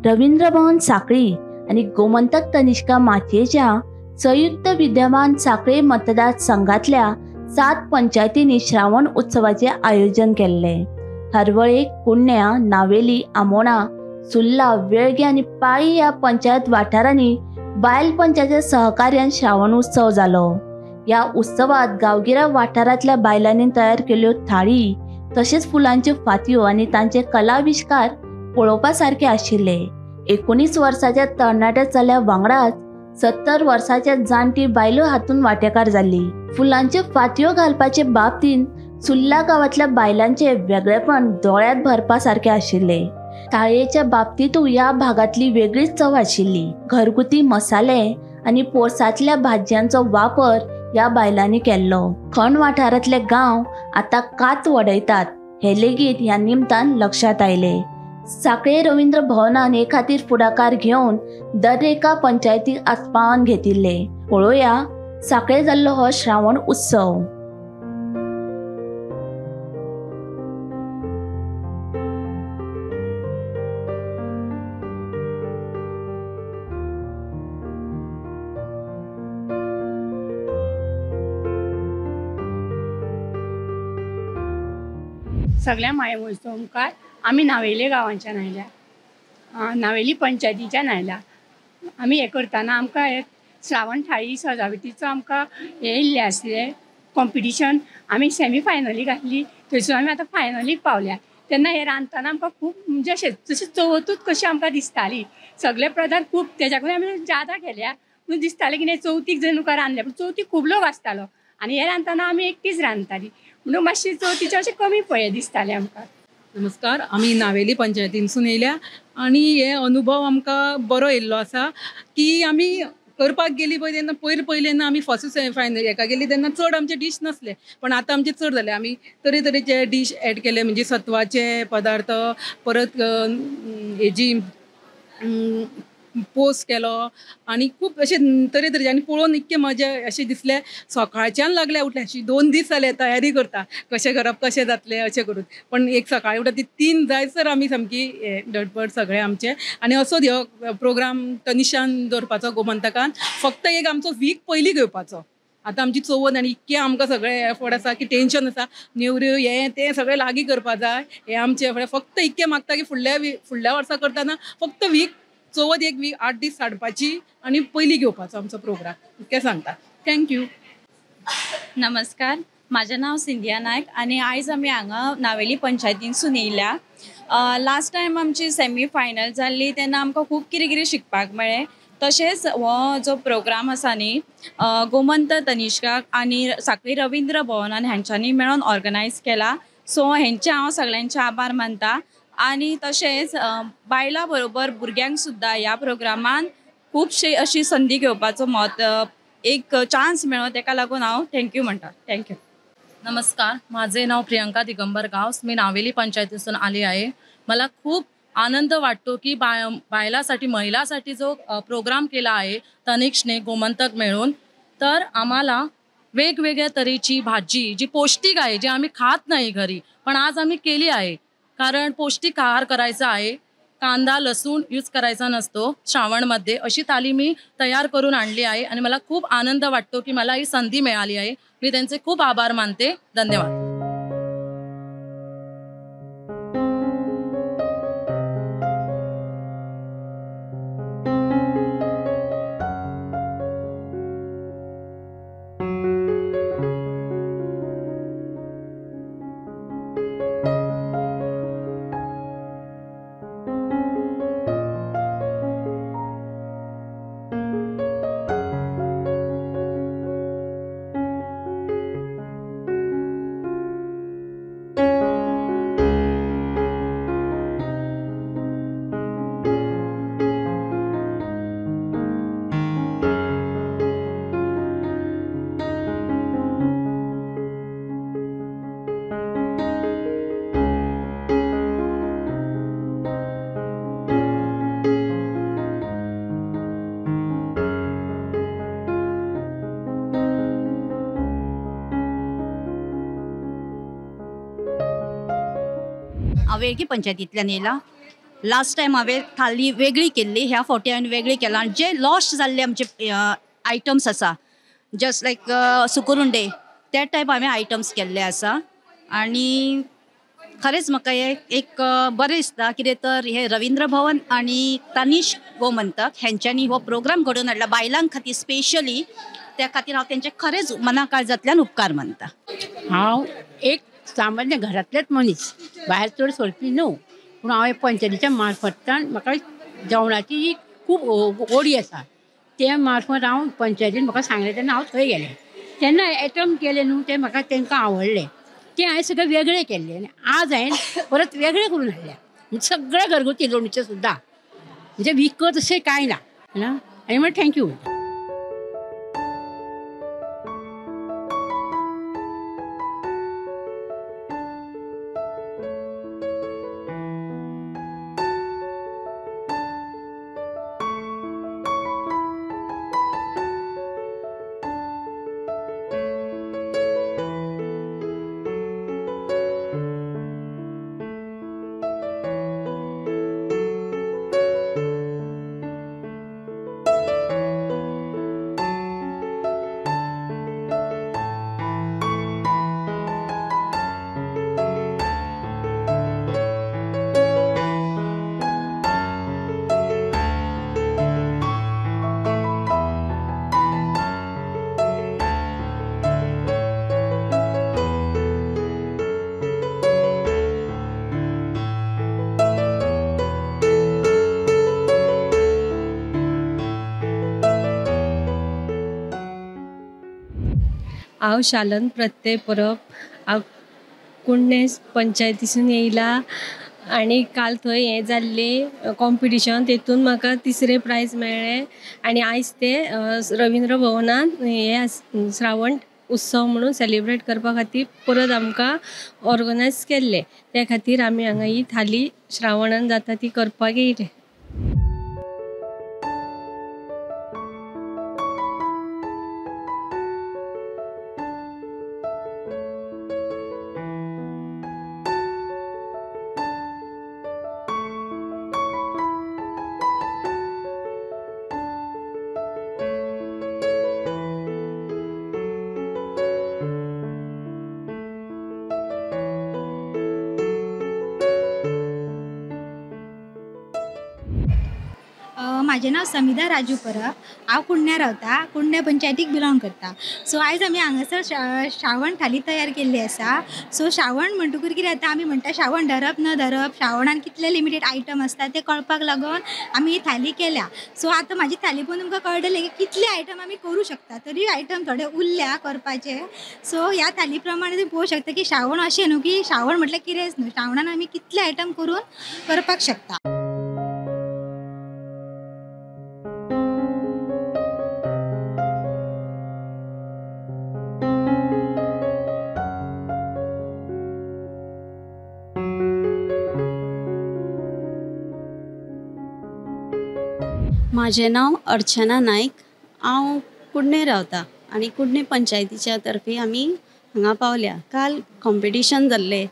रवींद्र भवन सांखळी आनी गोमंतक तनिष्का माचयेच्या संयुक्त विद्यमान सांखळे मतदारसंघातल्या 7 पंचायतींनी श्रावण उत्सवाचे आयोजन केल्ले. हरवळे, कुडण्या, नावेली, आमोणा, सुर्ला, वेळगे आनी पाळी ह्या पंचायत वाठारांनी बायल पंचायतीच्या सहकार्यान श्रावण उत्सव जालो. ह्या उत्सवात गांवगिऱ्या वाठारांतल्या बायलांनी तयार केल्यो थाळी तशेंच फुलांच्यो फातयो आनी तांचे कलाविष्कार पळोवपा सारके आशिल्ले. 19 वर्साच्या तरणाट्या चल्या वांगडाच 70 वर्साच्या जाणटी बायलो हातून वांटेकार जाल्ली. फुलांच्यो फातयो घालपाचे बाबतींत सुर्ला गांवांतल्या बायलांचे वेगळेपण दोळ्यांत भरपा सारके आशिल्ले. थाळयेच्या बाबतींतूय ह्या भागांतली वेगळीच चव आशिल्ली. घरगुती मसाले आनी पोरसांतल्या भाजयांचो वापर ह्या बायलांनी केल्लो. खण वाठारांतले गांव आतां कात वडयतात हे लेगीत ह्या निमतान लक्षांत आयले. सांखळे रवींद्र भवनान हे खातीर फुडाकार घेवन दर एका पंचायतीक आस्पावन घेतिल्ले. पळोवया सांखळे जाल्लो हो श्रावण उत्सव. सगळ्या मायमोजतो मुखार आमी नावेले गांवांच्यान आयल्या, नावेली पंचायतीच्यान आयल्या. आमी हें करतना आमकां हे श्रावण थाळी सजावटीचो आमकां हें येयल्लें आसलें कॉम्पिटिशन. आमी सेमी फायनली घातली, थंयसून आमी आतां फायनलीक पावल्या. तेन्ना हें रांदतना आमकां खूब म्हणजे अशें जशें चवथूच कशी आमकां दिसताली. सगळे पदार्थ खूब तेज्याकून आमी जादा केल्या म्हणून दिसतालें की चवथीक जर तुका रांदलें, पूण चवथीक खूब लोक आसतालो आनी हें रांदतना आमी एकटीच रांदताली म्हणून मातशी चवथीचें अशें कमी पळय दिसतालें आमकां. नमस्कार, आमी नावेली पंचायतीनसून येयल्या आनी हे अनुभव आमकां बरो येयल्लो आसा की आमी करपाक गेली पळय तेन्ना पयर पयलें तेन्ना आमी फर्स्ट फायनल हेका गेली तेन्ना चड आमचे डीश नासले, पण आतां आमचे चड जाले. आमी तरेतरेचे डीश एड केले, म्हणजे सत्वाचे पदार्थ, परत हेजी पोस केलो आनी खूब अशे तरेतरेचे. आनी पळोवन इतके मजा अशें दिसलें. सकाळच्यान लागले उठले, अशी 2 दीस जाले तयारी करता कशें करप कशें जातलें अशें करून. पण एक सकाळी उठता ती 3 जायसर आमी सामकी धडपड सगळें आमचें. आनी असो ह्यो प्रोग्राम तनिशान दवरपाचो गोमंतकान, फक्त एक आमचो वीक पयलीं घेवपाचो. आतां आमची चवथ आनी इतकें आमकां सगळें एफर्ट आसा की टेंशन आसा, नेवऱ्यो हें तें सगळें लागीं करपा जाय. हें आमचें एफर्ट फक्त इतकें मागता की फुडल्या वर्सा करतना फक्त वीक चवथ एक वीक 8 दीस हाडपाची आनी पयलीं घेवपाचो आमचो प्रोग्राम, इतकें सांगता. Thank you. नमस्कार, म्हाजें नांव सिंधिया नायक आनी आयज आमी हांगा नावेली पंचायतीनसून येयल्या. लास्ट टायम आमची सेमी फायनल जाल्ली तेन्ना आमकां खूब कितें कितें शिकपाक मेळ्ळें. तशेंच हो जो प्रोग्राम आसा न्ही गोमंत तनिष्का आनी सांखळी रवींद्र भवनान हेंच्यांनी मेळोन ऑर्गनायज केला. सो हेंचे हांव सगळ्यांचे आभार मानता. आनी तशेंच बायलां बरोबर भुरग्यांक सुद्दां ह्या प्रोग्रामान खुबशी अशी संदी घेवपाचो म्हत्व एक चान्स मेळ्ळो, तेका लागून हांव thank you म्हणटा. Thank you. नमस्कार, माझे नाव प्रियंका दिगंबर गावस. मी नावेली पंचायतीतून आली आहे. मला खूप आनंद वाटतो की बायलासाठी महिलासाठी जो प्रोग्राम केला आहे तनिष्कने गोमंतक मिळून, तर आम्हाला वेगवेगळ्या तऱ्हेची भाजी जी पौष्टिक आहे, जी आम्ही खात नाही घरी, पण आज आम्ही केली आहे. कारण पौष्टिक आहार करायचा आहे, कांदा लसूण यूज करायचा नसतो श्रावणमध्ये. अशी थाली मी तयार करून आणली आहे आणि मला खूप आनंद वाटतो की मला ही संधी मिळाली आहे. मी त्यांचे खूप आभार मानते. धन्यवाद. हांव वेळगी पंचायतींतल्यान येयलां. लास्ट टायम हांवें थाली वेगळी केल्ली, ह्या फावटी हांवें वेगळी केला आनी जे लॉस्ट जाल्ले आमचे आयटम्स आसा जस्ट लायक सुकुरुंडे त्या टायप हांवें आयटम्स केल्ले आसा आनी खरेंच म्हाका हें एक बरें दिसता कितें तर हे रविंद्र भवन आनी तनिष्क गोमंतक हेंच्यांनी हो प्रोग्राम घडोवन हाडला बायलां खातीर स्पेशली, त्या खातीर हांव तेंचे खरेंच मना काळजांतल्यान उपकार मानता. हांव एक सामान्य घरांतलेच मनीस, भायर चड सरपी न्हू, पूण हांव पंचायतीच्या मार्फतान म्हाका जेवणाची खूब ओडी आसा, ते मार्फत हांव पंचायतीन म्हाका सांगलें तेन्ना हांव थंय गेलें, तेन्ना एटम केलें न्हू तें म्हाका तांकां आवडलें, तें हांवें सगळें वेगळें केल्लें आनी आज हांवें परत वेगळें करून हाडलें सगळें घरगुती लोणचें सुद्दां, म्हणजे विकत अशें कांय ना ना. आनी म्हणल्यार thank you. हांव शालन प्रत्यय परब, हांव कुडणें पंचायतीसून येयला आनी काल थंय हें जाल्लें कॉम्पिटिशन, तेतून म्हाका तिसरें प्रायज मेळ्ळें आनी आयज तें रविंद्र भवनान हें श्रावण उत्सव म्हणून सेलिब्रेट करपा खातीर परत आमकां ऑर्गनायज केल्लें, त्या खातीर आमी हांगा ही थाली श्रावणान जाता ती करपाक येयले. म्हाजें नांव समिधा राजू परब, हांव कुडण्या रावता, कुडण्या पंचायतीक बिलोंग करता. सो आयज आमी हांगासर श्रावण थाली तयार केल्ली आसा. सो श्रावण म्हणटकूच कितें जाता, आमी म्हणटा श्रावण धरप न धरप, श्रावणान कितले लिमिटेड आयटम आसता ते कळपाक लागून आमी ही थाली केल्या. सो आतां म्हाजी थाली पळोवन तुमकां कळटलें की कितले आयटम आमी करूं शकता, तरी आयटम थोडे उरल्या करपाचे. सो ह्या थाली प्रमाणे तुमी पळोवंक शकता की श्रावण अशें न्हू की श्रावण म्हटल्यार कितेंच न्हू, श्रावणान आमी कितले आयटम करून करपाक शकता. म्हाजें नांव अर्चना नायक, हांव कुडणें रावता आनी कुडणें पंचायतीच्या तर्फे आमी हांगा पावल्या. काल कॉम्पिटिशन जाल्लें,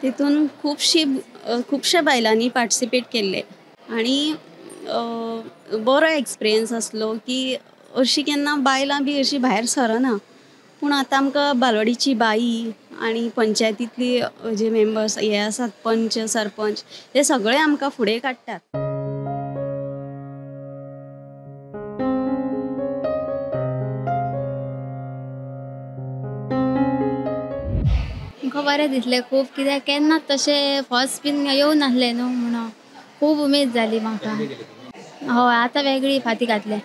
तितून खुबश्या बायलांनी पार्टिसिपेट केल्लें आनी बरो एक्सपिरियन्स आसलो की अशी केन्ना बायलां बी अशी भायर सरना, पूण आतां आमकां बालवाडीची बाई आनी पंचायतींतली जे मेंबर्स हे आसात, पंच सरपंच, हे सगळे आमकां फुडें काडटात. म्हाका बरें दिसलें खूब, कित्याक केन्नाच तशें फर्स्ट बीन येवं नासलें न्हू, म्हणून खूब उमेद जाली म्हाका. हय, आतां वेगळी फाती घातल्या.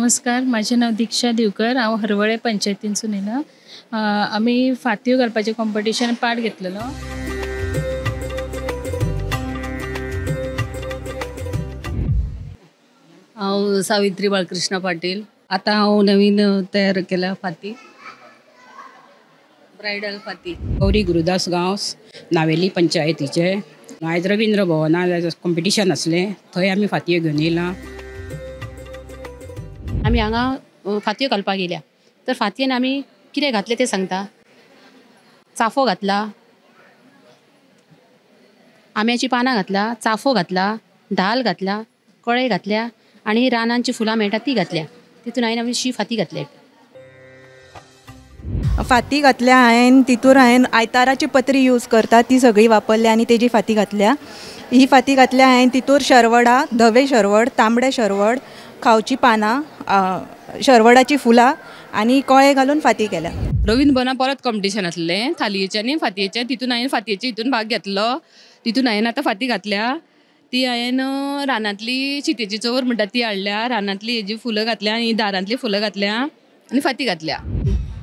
नमस्कार, माझे नाव दीक्षा दिवकर. हांव हरवळे पंचायतीनसून येयला. आमी फातयो घालपाचें कॉम्पिटिशन पार्ट घेतलेलो. हांव सावित्री बाळकृष्ण पाटील. आतां हांव नवीन तयार केल्या फाती, ब्रायडल फाती. गौरी गुरुदास गांवस, नावेली पंचायतीचे. आयज रवींद्र भवनार कॉम्पिटिशन आसलें, थंय आमी फातयो घेवन येयला. आमी हांगा फातयो घालपाक येयल्या. तर फातयेन आमी कितें घातलें तें सांगता. चाफो घातला, आंब्याची पानां घातला, चाफो घातला, धाल घातला, कळे घातल्या आनी रानांची फुलां मेळटा ती घातल्या. तितून हांवें आमी शी फाती घातल्या. फाती घातल्या हांवें, तितूर हांवें आयताराची पत्री यूज करता ती सगळी वापरल्या आनी तेजी फाती घातल्या. ही फाती घातल्या हांवें, तितूर शरवडा, धवे शरवड, तांबडे शरवड, खावची पानां, शरवडाची फुलां आनी कळे घालून फाती केल्या. रवींद्र भवनान परत कॉम्पिटिशन आसलें थालयेचें आनी फातयेचें. तितून हांवें फातयेचे हितून भाग घेतलो. तितून हांवें आतां फाती घातल्या. ती हांवें रानांतली चितेची चवर म्हणटा ती हाडल्या, रानांतली हेजी फुलां घातल्या आनी दारांतली फुलां घातल्या आनी फाती घातल्या.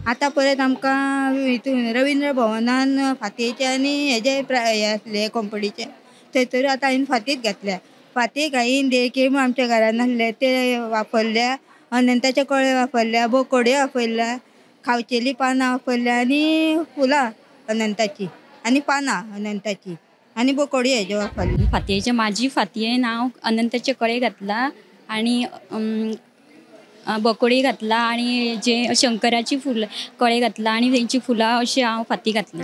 आतां परत आमकां हितून रवींद्र भवनान फातयेचे आनी हेजे हें आसलें कॉम्पिटिशन, थंयसर आतां हांवें फातीच घातल्या. फातीक हांवें देडकेम आमच्या घरान आसले ते वापरल्या, अनंताचे कळे वापरल्या, बोकोड्यो वापरल्या, खावचेली पानां वापरल्या आनी फुलां अनंताची आनी पानां अनंताची आनी बोकोड्यो हेज्यो वापरल्या. फातयेचे म्हाजी फातयेन हांव अनंताचे कळे घातला आनी बोकोडी घातला आनी जे शंकराची फुलां कळे घातला आनी तेंची फुलां अशी हांव फाती घातली.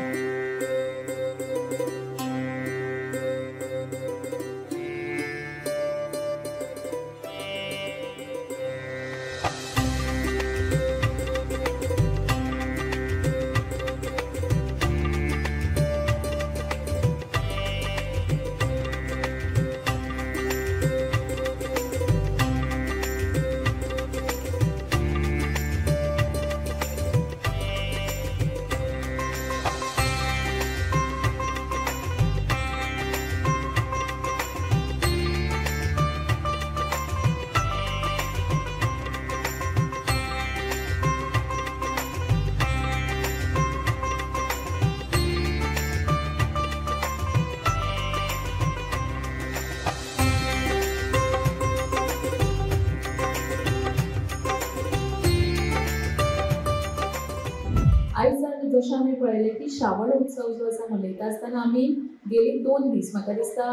जशें आमी पळयलें की श्रावण उत्सव जो आसा मनयता आसतना आमी गेली 2 दीस, म्हाका दिसता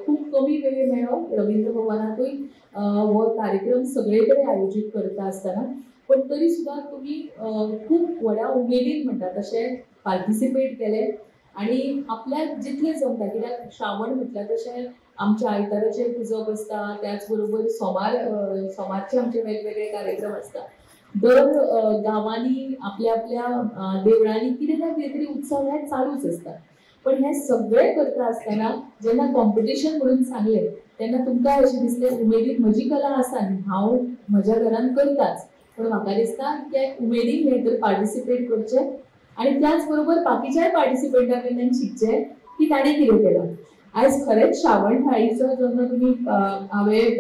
खूब कमी वेळ मेळ्ळो रवींद्र भवनांतूय हो कार्यक्रम सगळे कडेन आयोजीत करता आसतना, पण तरी सुद्दां तुमी खूब व्हडा उमेदीन म्हणटा तशें पार्टिसिपेट केलें आनी आपल्याक जितलें जमता, कित्याक श्रावण म्हटल्यार तशें आमच्या आयताराचें पुजप आसता, त्याच बरोबर सोमारचे आमचे वेगवेगळे कार्यक्रम आसता. दर गांवांनी आपल्या आपल्या देवळांनी कितें ना कितें तरी उत्सव हे चालूच आसता. पण हे सगळे करता आसतना जेन्ना कॉम्पिटिशन म्हणून सांगलें तेन्ना तुमकां अशें दिसलें उमेदीन म्हजी कला आसा न्ही, हांव म्हज्या घरान करताच, पण म्हाका दिसता की उमेदीन हे तर पार्टिसिपेट करचें आनी त्याच बरोबर बाकीच्याय पार्टिसिपेंटा कडल्यान शिकचें की ताणें कितें केलां. आयज खरेंच श्रावण थाळीचो जेन्ना तुमी हांवें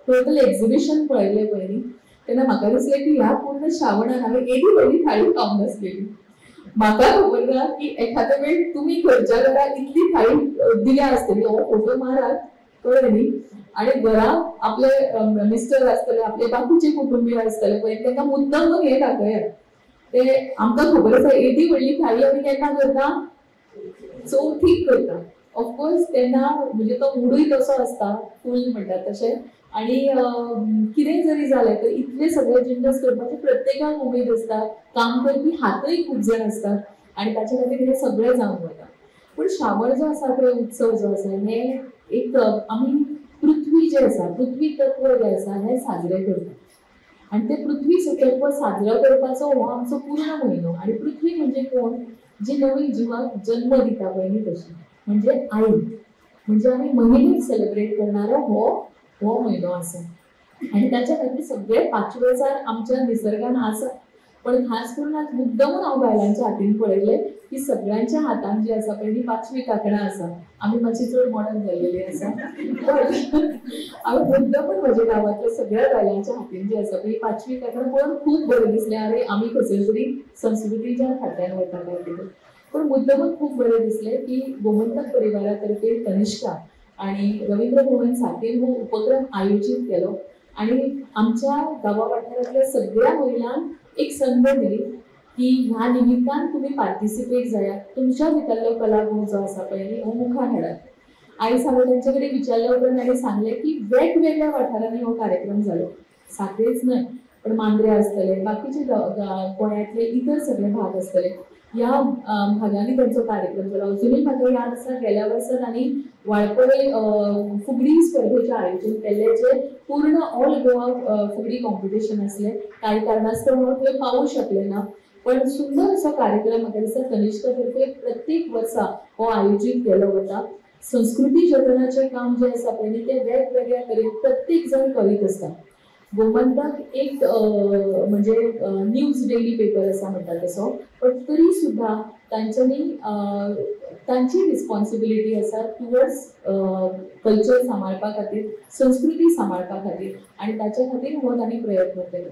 टोटल एक्झिबिशन पळयलें पळय न्ही, तेन्ना म्हाका दिसलें की ह्या पूर्ण श्रावणान हांवें एदी व्हडली थाळी खावंक नासलेली. म्हाका खबर ना की एखाद्या वेळ तुमी घरच्या घरा इतली थाळी दिल्या आसतली, हो फोटो मारात कळ्ळें न्ही, आनी घरा आपले मिस्टर आसतले, आपले बाकीचे कुटुंबीय आसतले पळय, तांकां मुद्दम हें दाखयात. ते आमकां खबर आसा एदी व्हडली थाळी आमी केन्ना करता, चवथीक करता. ऑफकोर्स तेन्ना म्हणजे तो मुडूय तसो आसता, फूल म्हणटात तशें, आनी कितेंय जरी जालें तर इतले सगळे जिन्नस करपाचे प्रत्येकाक उमेद आसता, काम करपी हातय खूब जाण आसतात आनी ताचे खातीर हें सगळें जावन वता. पूण श्रावण जो आसा पळय, उत्सव जो आसा, हे एक आमी पृथ्वी जें आसा, पृथ्वी तत्व जें आसा हें साजरें करता आनी तें पृथ्वी तत्व साजरो करपाचो हो आमचो पूर्ण म्हयनो. आनी पृथ्वी म्हणजे कोण, जी नवीन जिवाक जन्म दिता पळय न्ही तशी, म्हणजे आई, म्हणजे आमी महिलेक सेलिब्रेट करणारो हो हो म्हयनो आसा. आनी ताच्या खातीर सगळे पाचवेचार आमच्या निसर्गान आसा, पण खास करून आज मुद्दमून हांव बायलांच्या हातीन पळयलें की सगळ्यांच्या हातान जी आसा पळय ती पांचवी कांकणां आसा. आमी मातशी चड मॉडर्न जाल्लेली आसा, पण हांवें मुद्दमून म्हज्या गांवांतल्या सगळ्या बायलांच्या हातीन जी आसा पळय पांचवी कांकणां पळोवन खूब बरें दिसलें, अरे आमी खंयसर तरी संस्कृतीच्या फाटल्यान वता काय कितें. पण मुद्दमून खूब बरें दिसलें की गोमंतक परिवारा तर्फे तनिष्का आणि रवींद्र भवन साखळी हो उपक्रम आयोजीत केलो आणि आमच्या गावा वाठारांतल्या सगळ्या महिलांक एक संद दिली की ह्या निमित्तान तुमी पार्टिसिपेट जायात, तुमच्या भितरलो कलागुण जो आसा पळय हो मुखार हाडात. आयज हांवें तांचे कडेन विचारल्या उपरांत ताणें सांगलें की वेगवेगळ्या वाठारांनी हो कार्यक्रम जालो, साखळेच न्हय पण मांद्रे आसतले, बाकीचे गोंयांतले इतर सगळे भाग आसतले, ह्या भागांनी त्यांचो कार्यक्रम जालो. अजुनूय म्हाका याद आसा गेल्या वर्सा तांणी वाळपय फुगडी स्पर्धेचें आयोजन केल्लें, जें पूर्ण ऑल गोवा फुगडी कॉम्पिटिशन आसलें. कांय कारणास्तव हांव थंय पावूंक शकलें ना, पण सुंदर असो कार्यक्रम म्हाका दिसता तनिष्का तर्फे प्रत्येक वर्सा हो आयोजीत केलो वता. संस्कृती जतनाचें काम जें आसा पळय न्ही तें वेगवेगळ्या तरेन प्रत्येक जाण करीत आसता. गोमंतक एक म्हणजे न्यूज डेली पेपर आसा म्हणटा तसो, पण तरी सुद्दां तांच्यांनी तांची रिस्पॉन्सिबिलिटी आसा टुवर्ड्स कल्चर सांबाळपा खातीर, संस्कृती सांबाळपा खातीर, आनी ताच्या खातीर हो तांणी प्रयत्न केलो.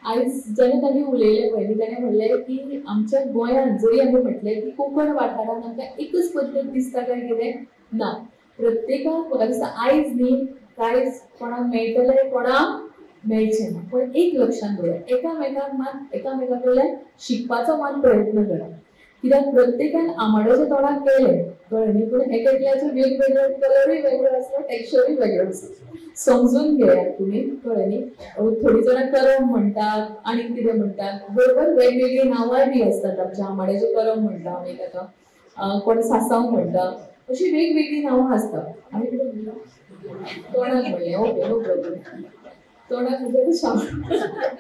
आयज जेन्ना तांणी उलयलें पळय न्ही ताणें म्हणलें की आमच्या गोंयांत जरी आमी म्हटलें की कोंकण वाठारांत आमकां एकच पद्दत दिसता काय कितें ना, प्रत्येकाक म्हाका दिसता आयज न्ही कांयच कोणाक मेळटलें कोणाक मेळचें ना, पण एक लक्षांत दवरात एकामेकांक मात एकामेका कडल्यान शिकपाचो मात प्रयत्न करा. कित्याक प्रत्येकान आंबाड्याच्या तोंडाक केलें कळ्ळें न्ही, पूण एक एकल्याचो वेगवेगळो कलरूय वेगळो आसलो, टेक्स्चरूय वेगळो आसलो, समजून घेयात तुमी, कळ्ळें न्ही. थोडीं जाणां करम म्हणटात आनी कितें म्हणटात, बरोबर वेगवेगळीं नांवांय बी आसतात आमच्या. आंबाड्याचें करम म्हणटा आमी ताका, कोण सासांव म्हणटा, अशीं वेगवेगळीं नांवां आसतात. आमी कितें म्हणटा तोंडाक म्हणलें, ओके नो प्रॉब्लम. तोंडाक म्हणजे शावण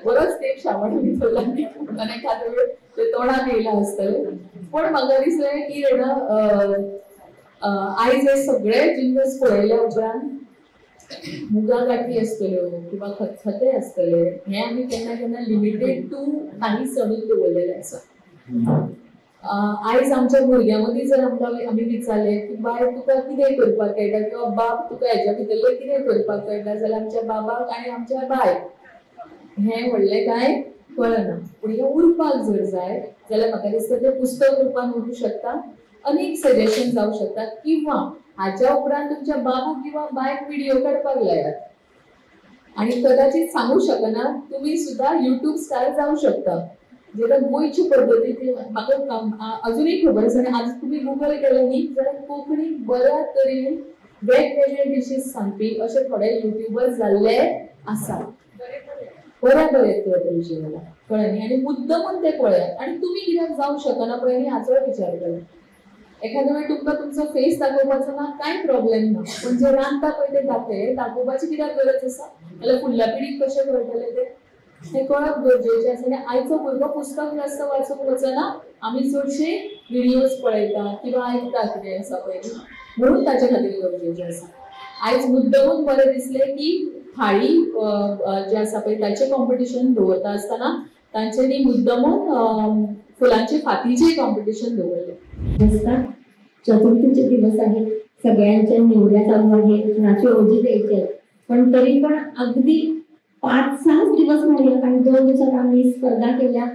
बरोच तेप शावण भितर म्हणून एखादो वेळ ते तोंडाक येयलां आसतलें. पण म्हाका दिसलें की जाणा आयज हे सगळे जिन्नस पळयल्या उपरांत मुगा गाठी आसतल्यो किंवा खतखते आसतले, हे आमी केन्ना केन्ना लिमिटेड टू काही सणूच दवरलेले आसा. आयज आमच्या भुरग्यां मदीं जर आमकां आमी विचारलें की बाय तुका कितें करपाक कळटा किंवा बाब तुका हेज्या भितरलें कितें करपाक कळटा, जाल्यार आमच्या बाबाक आनी आमच्या बायक हें व्हडलें कांय कळना. पूण हें उरपाक जर जाय जाल्यार म्हाका दिसता तें पुस्तक रुपान उरूंक शकता, अनेक सजेशन जावं शकता, किंवा हाच्या उपरांत तुमच्या बाबू किंवा बायक व्हिडिओ काडपाक लायात आनी कदाचित सांगू शकना तुमी सुद्दां युट्यूब स्टार जावं शकता. जेन्ना गोंयची पद्दती ती म्हाका अजुनूय खबर आसा, आनी आज तुमी गुगल केलें न्ही जाल्यार कोंकणी बऱ्या तरेन वेगवेगळे डिशीज सांगपी अशे थोडे युट्यूबर्स जाल्ले आसा, बऱ्या बरे तरेचे जाला, कळ्ळें न्ही. आनी मुद्दमून ते पळयात आनी तुमी कित्याक जावंक शकना पळय न्ही हाचोय विचार करात. एखाद्या वेळ तुमकां तुमचो फेस दाखोवपाचो ना कांय प्रॉब्लेम ना, पण जे रांदता पळय ते दाखय दाखोवपाची कित्याक गरज आसा, जाल्यार फुडल्या पिढीक कशें कळटलें तें, हें कळप गरजेचें आसा. आनी आयचो भुरगो पुस्तक जास्त वाचूंक वचना, आमी चडशे व्हिडियोज पळयता किंवा आयकता कितें आसा पळय, म्हणून ताचे खातीर गरजेचें आसा. आयज मुद्दमून बरें दिसलें की थाळी जें आसा पळय ताचें कॉम्पिटिशन दवरता आसतना तांच्यांनी मुद्दमून फुलांचे फातीचें कॉम्पिटिशन दवरलें. नमस्कार. चतुर्थीचे दिवस आहेत, सगळ्यांच्या निवड्या चालू आहेत, कुणाची ओजी द्यायची आहेत, पण तरी पण अगदी 5-6 दिवस म्हणूया, कारण 2 दिवसात आम्ही स्पर्धा केल्या,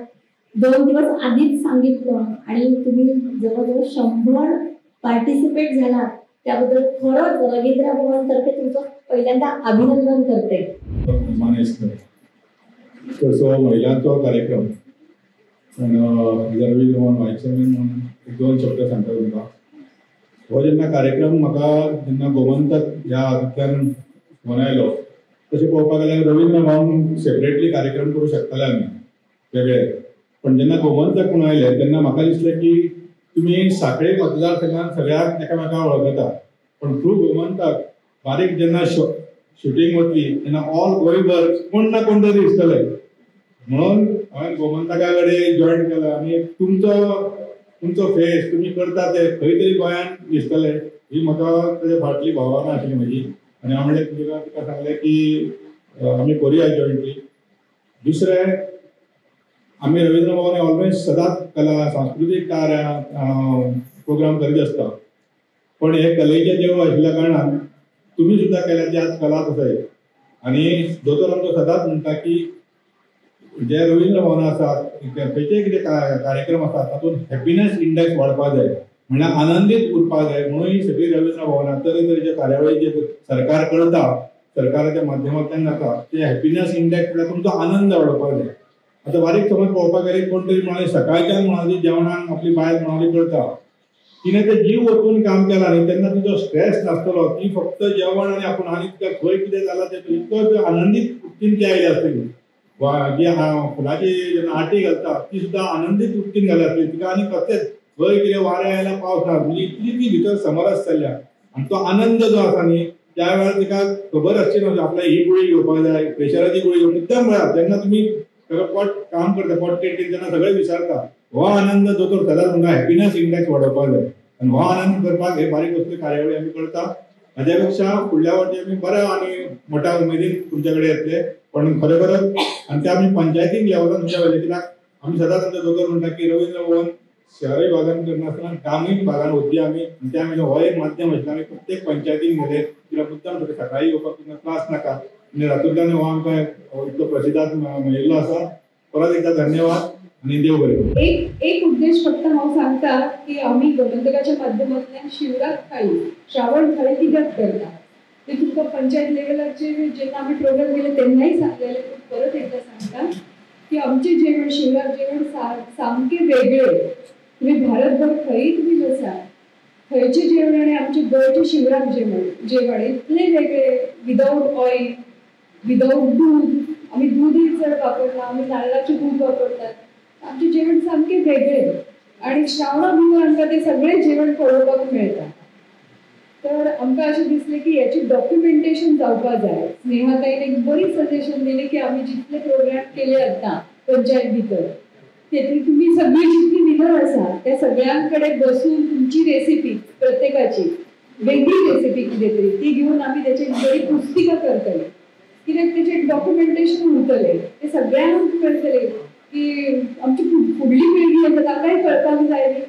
2 दिवस आधीच सांगितलं आणि तुम्ही जवळजवळ 100 पार्टिसिपेट झाला, त्याबद्दल खरंच रवींद्र भवनतर्फे तुमचं पहिल्यांदा अभिनंदन करते. तसो महिलांचो कार्यक्रम रवींद्र भवन वायस चेअरमॅन म्हणून एक 2 शब्द सांगता तुमकां. हो जेन्ना कार्यक्रम म्हाका जेन्ना गोमंतक ह्या हातूंतल्यान फोन आयलो, तशें पळोवपाक गेल्यार रवींद्र भवन सेपरेटली कार्यक्रम करूं शकताले आमी वेगळे, पण जेन्ना गोमंतक म्हणून आयले तेन्ना म्हाका दिसलें की तुमी साखळे मतदारसंघान सगळ्याक एकामेकांक वळखता, पण थ्रू गोमंतक बारीक जेन्ना शुटींग वतली तेन्ना ऑल गोंयभर कोण ना कोण तरी दिसतले, म्हणून हांवें गोमंतका कडेन जॉयन केला. आनी तुमचो तुमचो फेस तुमी करता ते खंय तरी गोंयांत दिसतले ही म्हाका तेजे फाटली भावना आशिल्ली म्हजी. आनी हांव म्हणलें तुमकां सांगलें की आमी करुया जॉयंटली. दुसरें आमी रवींद्र भवन ऑलवेज सदांच कला सांस्कृतीक कार्य प्रोग्राम करीत आसता, पण हे कलेचे देव आशिल्ल्या कारणान तुमी सुद्दां केल्या ती आज कलाच आसा एक. आनी दोतोर आमचो सदांच म्हणटा की जे रवींद्र भवन आसा खंयचेय कितें कार्यक्रम आसा तातूंत हॅपिनस इंडेक्स वाडपाक जाय, म्हणल्यार आनंदीत उरपाक जाय. म्हणून ही सगळी रवींद्र भवनां तरेतरेचे कार्यावळी जे सरकार करता, सरकाराच्या माध्यमांतल्यान जाता, ते हॅपिनस इंडेक्स म्हळ्यार तुमचो आनंद वाडोवपाक जाय. आतां बारीक समज पळोवपाक गेल्यार कोण तरी म्हणाली सकाळच्यान म्हणाली जेवणाक आपली बायल म्हणाली करता, तिणें ते जीव ओतून काम केलां न्ही, तेन्ना तिचो स्ट्रेस नासतलो, ती फक्त जेवण आनी आपूण आनी तिका खंय कितें जालां तें इतको आनंदीत वृत्तीन ती आयली आसतली. वा जी फुलाची जेन्ना आटी घालता ती सुद्दां आनंदीत वृत्तीन घाली आसतली, तिका आनी कसलेच खंय कितें वारें आयलां पावस ना, म्हणजे इतली ती भितर समरस जाल्या. आनी तो आनंद जो आसा न्ही त्या वेळार तिका खबर आसची ना आपल्याक ही गुळी घेवपाक जाय, प्रेशराची गुळी घेवन मुद्दाम म्हळ्यार जेन्ना तुमी पोट काम करता, पोट टेट तेन्ना सगळें विसरता. हो आनंद दोतोर सदांच म्हणटा हॅपिनस इंडेक्स वाडोवपाक जाय आनी हो आनंद करपाक हे बारीक वस्तू कार्यावळी आमी करता. हाज्या पेक्षा फुडल्या वाटी आमी बऱ्या आनी मोठ्या उमेदीन तुमच्या कडेन येतले. पण खरोखरच आनी ते आमी पंचायतीक लेवलान तुमच्या वयले, कित्याक आमी सदांच आमच्या दोतोर म्हणटा की रवींद्र भवन शहरी भागान करनासतना ग्रामीण भागान वतली आमी, आनी त्या आमी हो एक माध्यम आशिल्लो. आमी प्रत्येक पंचायतीन गेले, कित्याक मुद्दाम सकाळी येवपाक तुमकां त्रास नाका, आनी हातूंतल्यान हो आमकां इतलो प्रतिसाद मेळिल्लो आसा. परत एकदा धन्यवाद आनी देव बरें करूं. एक उद्देश फक्त हांव सांगता की आमी गोमंतकाच्या माध्यमांतल्यान शिवराक थाळी, श्रावण थाळी कित्याक करता ते तुमकां पंचायत लेवलाचेर जेन्ना आमी प्रोग्राम केले तेन्नाय सांगलेले, पूण परत एकदां सांगता की आमचें जेवण शिवराक जेवण सामकें वेगळें. तुमी भारतभर खंयी तुमी वचा, थंयचें जेवण आनी आमचें गोंयचें शिवराक जेवण इतलें वेगळें, विदावट ऑयल, विदावट दूद. आमी दूदय चड वापरना, आमी नाल्लाचें दूद वापरतात. आमचें जेवण सामकें वेगळें आनी श्रावणा भितर आमकां तें सगळें जेवण पळोवपाक मेळटा. तर आमकां अशें दिसलें की हेचें डॉक्युमेंटेशन जावपाक जाय. स्नेहाताईन एक बरी सजेशन दिलें की आमी जितले प्रोग्राम केले आतां पंचायत भितर तेतून तुमी सगळीं जितली विनर आसा त्या सगळ्यां कडेन बसून तुमची रेसिपी प्रत्येकाची वेगळी रेसिपी कितें तरी ती घेवन आमी तेची बरी पुस्तिका करतले, कित्याक तेचें डॉक्युमेंटेशन उरतलें, तें सगळ्यांक कळटलें की आमची फुडली पिळगी आसा ताकाय कळपाक जाय न्ही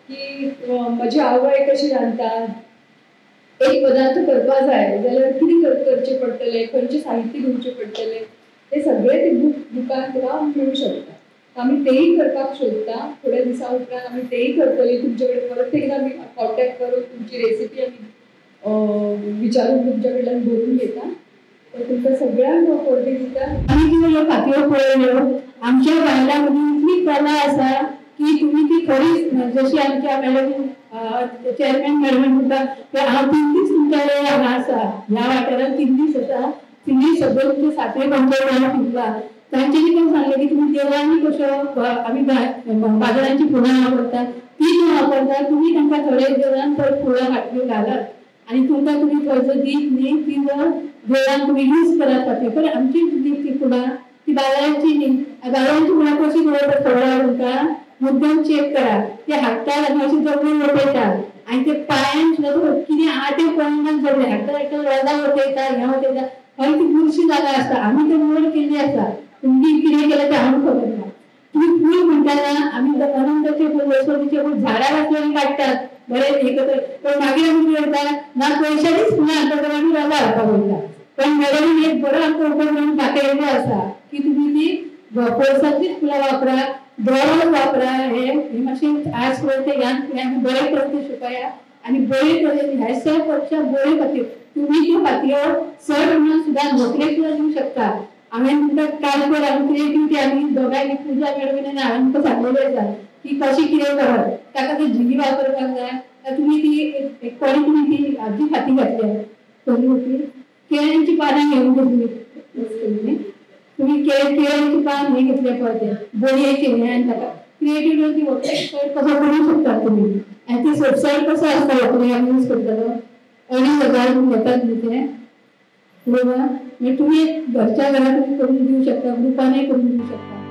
की म्हजी आवय कशी रांदता, एक पदार्थ करपाक जाय जाल्यार कितें करचें पडटलें, खंयचें साहित्य घेवचें पडटलें, तें सगळें ते बुकान तुका मेळूं शकता. आमी तेय करपाक सोदता. थोड्या दिसां उपरांत आमी तेय करतली. तुमचे कडेन परत एकदां आमी कॉन्टेक्ट करून तुमची रेसिपी आमी विचारून तुमच्या कडल्यान बरोवन घेता. तर तुमकां सगळ्यांक हांव परबीं दिता. आमी कितें ह्यो फातयो पळयल्यो, आमच्या बायलां मदीं इतली कला आसा की तुमी ती खरीच, जशी आमच्या मॅडम चेअरमॅन मॅडम म्हणटा की हांव 3 दीस तुमच्या कडेन हांगा आसा, ह्या वाठारांत 3 दीस आसा, 3 दीस सगळ्यो तुमच्या सातवे पंचायत हांव शिकला. तांच्यांनी पण सांगलें की तुमी देवळांनी कश्यो आमी बाजारांची फुलां वापरतात ती न वापरता तुमी तांकां थोडे देवळान थोडी फुलां हाडून घालात आनी तुमकां तुमी थंय जर दीत न्ही ती जर देवळान तुमी यूज करात फाटी. पण आमची ती फुलां ती बाजारांची न्ही, बाजारांची फुलां कशी दवरतात खबर आसा तुमकां? मुद्दम चेक करा, ते हाडटात आनी अशें जमनीर वडयतात आनी ते पांयान सुद्दां कितें आटे पळोवन जमले हाडटा हाडटा रोजां वडयता, हें वडयता, हय ती बुरशी जागा आसता. आमी ते मोड केल्ली आसा, तुमी कितें केलें तें आमकां खबर ना. तुमी फूल म्हणटाना आमी अनंताचे फूल, वसवतीचे फूल झाडार आसले काडटात बरें एकत्र, पण मागीर आमी कितें करता ना पयशांनीच फुलां हाडटा तर आमी रोजां हाडपाक वयता. पण मॅडमीन एक बरो आमकां उपक्रम दाखयल्लो आसा की तुमी ती पोरसांतलीच फुलां वापरा, दोळो वापरा. हे मातशें आज पळय ते ह्यान फुडें आमी बरे तरेन शिकया आनी बरे तरेन ह्या सगळ्या बरे खातीर तुमी त्यो फातयो सर म्हणून सुद्दां नोकरेक सुद्दां दिवंक शकता. हांवें तुमकां काल पयर आमी क्रिएटिविटी आमी दोगांय पुजा मॅडमीन आनी हांवें तुमकां सांगलेलें आसा की कशें कितें करप, ताका ती झिली वापरपाक जाय. तुमी ती एक कोणी तुमी ती आजी फाती घातल्या कसली होती केळ्यांची पानां घेवन घेतली तुमी, केळ्यांची पान हें घेतलें पळय तें बोडयेचें हें, आनी ताका क्रिएटिविटी कसो करूंक शकतात तुमी. आनी ती सबसायड कसो आसता वखदी आमी यूज करतलो 2,500 घेतात न्ही तें बरोबर. म्हणजे तुमी घरच्या घरा तुमी करून दिवं शकता, ग्रुपानय करून दिवं शकता.